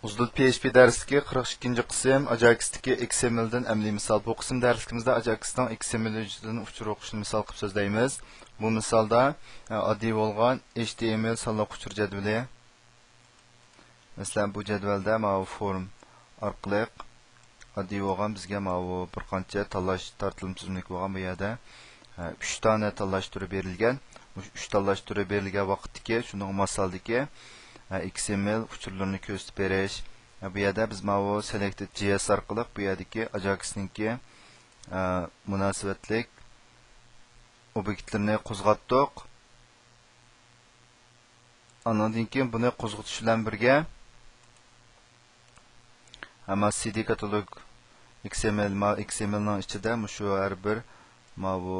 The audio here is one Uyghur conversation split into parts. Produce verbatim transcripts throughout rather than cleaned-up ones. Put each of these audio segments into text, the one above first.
ئۇزدۇل پي ئېچ پى دەرسلىكى قىرىق ئىككىنچى قىسىم، ئاجاكستىكى ئېكس ئېم ئېلدىن ئەمەلىي مىسال. بۇ قىسىم دەرسلىكىمىزدە ئاجاكستىڭ ئېكس ئېم ئېل ھۆججىتىدىن ئۇچۇر ئوقۇشنى مىسال قىلىپ سۆزلەيمىز. بۇ مىسالدا، ئە، ئاددىي بولغان ئېچ تى ئېم ئېل سانلىق ئۇچۇر جەدۋىلى. مەسىلەن، بۇ جەدۋەلدە ماۋۇ فورم ئارقىلىق ئاددىي بولغان بىزگە ماۋۇ بىر قانچە تاللاش تارتىلما تۈزۈملۈك بولغان بۇ يەردە، ئە، ئۈچ دانە تاللاش تۈرى بېرىلگەن. مۇشۇ ئۈچ تاللاش تۈرى بېرىلگەن ۋاقىتتىكى شۇنىڭغا ماسالدىكى، ئە، ئېكس ئېم ئېل ئۇچۇرلىرىنى كۆرسىتىپ بېرىش. ئە، بۇ يەردە بىز ماۋۇ سېلېكتېد جي ئېس ئارقىلىق بۇ يەردىكى ئاجاكسنىڭكى، ئە، مۇناسىۋەتلىك ئوبيېكتلىرىنى قوزغاتتۇق. ئاندىن كېيىن بۇنى قوزغىتىش بىلەن بىرگە، ئەمما سى دى كاتالوگ ئېكس ئېم ئېل، ما-، ئېكس ئېم ئېلنىڭ ئىچىدە مۇشۇ ھەر بىر ماۋۇ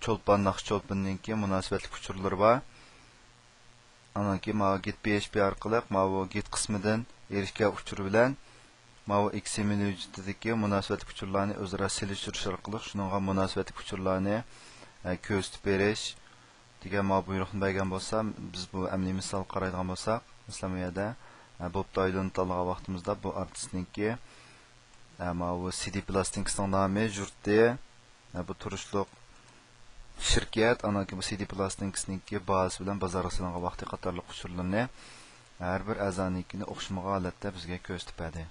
چولپان، ناخشا چولپىنىنىڭكى مۇناسىۋەتلىك ئۇچۇرلىرى بار. ئاندىن كېيىن ماۋۇ گېت پي ئېچ پى ئارقىلىق ماۋۇ گېت قىسمىدىن ئېرىشكەن ئۇچۇر بىلەن ماۋۇ ئېكس ئېم ئېل ھۆججىتىدىكى مۇناسىۋەتلىك ئۇچۇرلارنى ئۆزئارا سېلىشتۇرۇش ئارقىلىق شۇنىڭغا مۇناسىۋەتلىك ئۇچۇرلارنى، ئە، كۆرسىتىپ بېرىش دېگەن ماۋۇ بۇيرۇقنى بەرگەن بولسا، بىز بۇ ئەمەلىي مىسالغا قارايدىغان بولساق، مەسىلەن، بۇ يەردە، ئە، بوپتايلون تاللىغان ۋاقتىمىزدا بۇ ئارتىسنىڭكى، ئە، ماۋۇ سى دى پلاستىنكىسىنىڭ نامى، يۇرتى، ئە، بۇ تۇرۇشلۇق شىركەت، ئاندىن كېيىن بۇ سى دى پلاستىنكىسىنىڭكى باھاسى بىلەن بازارغا سېلىنغان ۋاقتى قاتارلىق ئۇچۇرلىرىنى ھەر بىر ئەزانىڭكىنى ئوخشىمىغان ھالەتتە بىزگە كۆرسىتىپ بەردى.